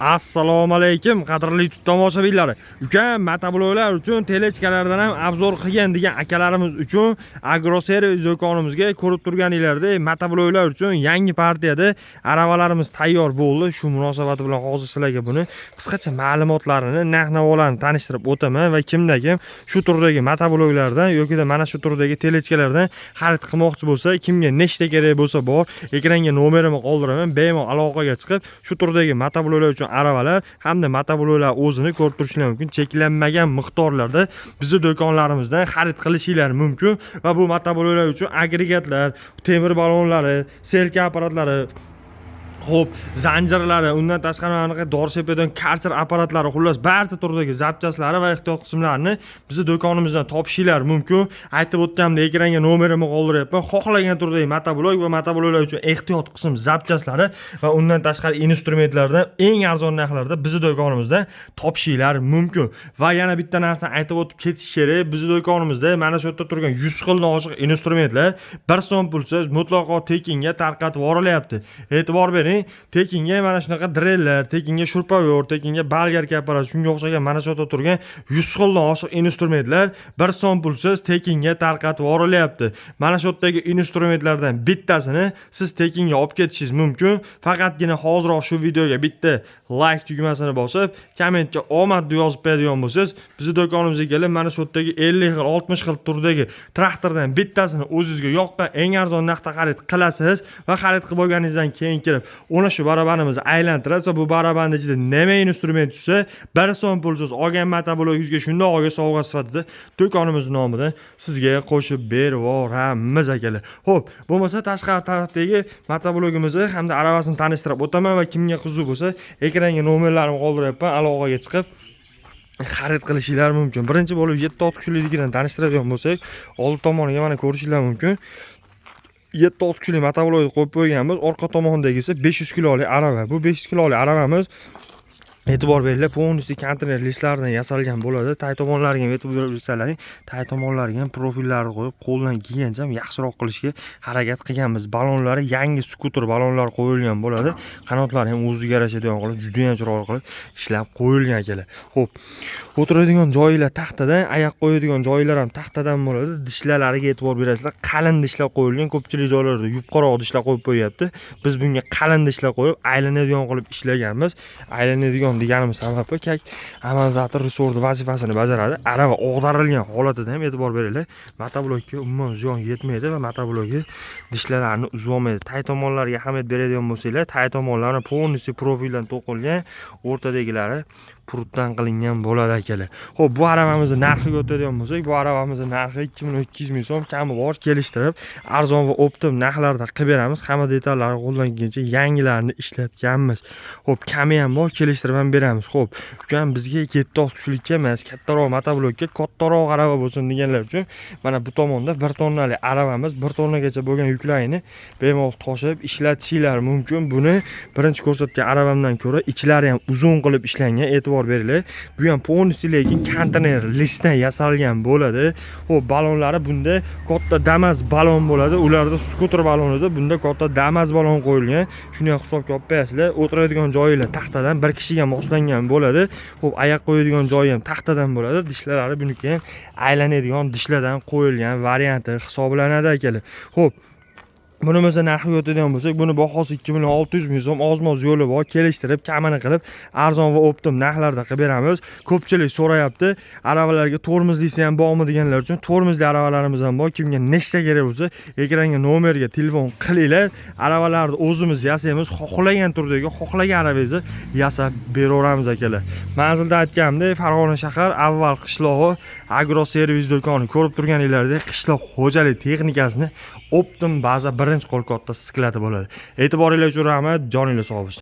Assalomu alaykum, qadrli tomoshabinlar. Ukam, motobloklar uchun тележка lardan ham обзор qilgan degan akalarimiz uchun Agroservis do'konimizga ko'rib turganinglardek motobloklar uchun yangi partiyada aravalarimiz tayyor bo'ldi. Shu munosabati bilan hozir sizlarga buni qisqacha ma'lumotlarini, narx-navolarni tanishtirib o'taman va kimda kim shu turdagi motobloklardan yokida mana shu turdagi тележка lardan xarid qilmoqchi bo'lsa, kimga nechta kerak bo'lsa bor, ekranga nomerimni qoldiraman, bemalol aloqaga chiqib, shu turdagi motobloklar uchun aravalar hamda motobloklar o'zini ko'rib turishinglar mumkin. Cheklanmagan miqdorlarda bizni do'konlarimizdan xarid qilishinglar mumkin va bu motobloklar uchun agregatlar, temir balonlari, селка apparatlari, xo'p, zanjirlari, undan tashqari mana bunaqa dori sepadigan karcher apparatlari, xullas, barcha turdagi запчасть lari va ehtiyot qismlarini bizni do'konimizdan topishinglar mumkin. Aytib o'tganimdek, ekranga nomerimni qoldiryapman. Xohlagan turdagi motoblok va motobloklar uchun ehtiyot qism запчасть lari va undan tashqari instrumentlardan eng arzon narxlarda bizni do'konimizdan topishinglar mumkin. Va yana bitta narsani aytib o'tib ketish kerak. Bizni do'konimizda mana shu yerda turgan 100 xildan oshiq instrumentlar 1 so'm pulsiz, mutlaqo tekinga tarqatib yuborilyapti. E'tibor bering, tekinga mana shunaqa drellar, tekinga шуруповёрт, tekinga болгарка apparat, shunga o'xshagan mana shu yerda turgan 100 xildan oshiq instrumentlar 1 so'm pulsiz tekinga tarqatib yuborilyapti. Mana shu yerdagi instrumentlardan bittasini siz tekinga olib ketishingiz mumkin. Faqatgina hoziroq shu videoga bitta like tugmasini bosib, kommentga omad deb yozib qo'yadigan bo'lsangiz, bizni do'konimizga kelib, mana shu yerdagi 50 xil, 60 xil turdagi traktordan bittasini o'zingizga yoqqan eng arzon narxda xarid qilasiz va xarid qilib bo'lganingizdan keyin kirib, ona shu barabanimizni aylantirasiz va bu barabanni ichida nima instrument tushsa, 1 so'm pulsiz olgan motoblokingizga shundoq sovg'a sifatida do'konimiz nomidan sizga qo'shib berib yuboramiz, akalar. Xo'p, bo'lmasa tashqari tarafdagi motoblokimizni hamda aravasini tanishtirib o'taman va kimga qiziq bo'lsa, ekranga nomerlarimni qoldiryapman, aloqaga chiqib xarid qilishinglar mumkin. Birinchi bo'lib 7 ot kuchligidan tanishtiradigan bo'lsak, old tomoniga mana ko'rishinglar mumkin. 7 ot kuchli motoblokni qo'yib qo'yganmiz. Orqa tomondagisi 500 kilolik arava. Bu 500 kilolik aravamiz, e'tibor beringlar, полностью konteyner listlardan yasalgan bo'ladi. Tay tomonlariga ham e'tibor bersalaring, tay tomonlariga ham profillarni qo'yib, qo'ldan kelgancha ham yaxshiroq qilishga harakat qilganmiz. Balonlari yangi skuter balonlar qo'yilgan bo'ladi. Qanotlari ham o'ziga yarashadigan qilib, juda ham chiroyli qilib ishlab qo'yilgan, akalar. Xo'p, o'tiradigan joylar taxtadan, oyoq qo'yadigan joylar ham taxtadan bo'ladi. Dishlalariga e'tibor berasizlar, qalin dishlar qo'yilgan. Ko'pchilik joylarda yupqaroq dishlar qo'yib qo'yyapti. Biz bunga qalin dishlar qo'yib, aylanadigan qilib ishlaganmiz. Aylanadigan deganimiz sababi, как амортизатор рессор vazifasini bajaradi. Arava og'darilgan holatida ham, e'tibor beringlar, motoblokka umuman ziyon yetmaydi va motobloki dishlarini uzib olmaydi. Tay tomonlariga ahamiyat beradigan bo'lsanglar, tay tomonlari полностью profildan to'qilgan, o'rtadagilari прут dan qilingan bo'ladi, akalar. Xo'p, bu aravamizni narxiga o'tadigan bo'lsak, bu aravamizni narxi 2 200 ming so'm, kami bor, kelishtirib, arzon va оптом narxlarda qilib beramiz. Hamma detallari qo'ldan kelgancha yangilarini ishlatganmiz. Xo'p, kami ham bor, kelishtirib ham beramiz. Xo'p, ukam, bizga 7 ot kuchlikka emas, kattaroq motoblokka kattaroq arava bo'lsin deganlar uchun mana bu tomonda 1 tonnalik aravamiz, 1 tonnagacha bo'lgan yuklarni bemalol toshib ishlatishinglar mumkin. Buni birinchi ko'rsatgan aravamdan ko'ra ichlari ham uzun qilib ishlangan, e'tibor beringlar. Bu ham полностью lekin konteyner listdan yasalgan bo'ladi. Xo'p, balonlari bunda katta Damas balon bo'ladi. Ularda skuter balonida, bunda katta Damas balon qo'yilgan. Shuni ham hisobga olib qo'yasizlar. O'tiradigan joylar taxtadan, bir kishiga moslangan bo'ladi. Xo'p, oyoq qo'yadigan joyi ham taxtadan bo'ladi. Dishlari buniki ham aylanadigan dishlardan qo'yilgan varianti hisoblanadi, akalar. Xo'p, bunimizni narxiga o'tadigan bo'lsak, buni bahosi 2 million 600 ming so'm, ozmoz yo'li bor, kelishtirib, kamini qilib, arzon va оптом narxlarda qilib beramiz. Ko'pchilik so'rayapti, aravalarga tormozlisi ham bormi deganlar uchun tormozli aravalarimiz ham bor. Kimga nechta kerak bo'lsa, ekranga nomerga telefon qilinglar. Aravalarni o'zimiz yasaymiz, xohlagan turdagi, xohlagan aravangizni yasab beraveramiz, akalar. Manzilda aytganimdek, Farg'ona shahar, Avval qishlog'i, Agro Servis do'koni. Ko'rib turganinglardek, qishloq xo'jalik texnikasini оптом baza, birinchi qo'l katta склад i bo'ladi. E'tiboringlar uchun rahmat, joninglar sog' bo'lsin.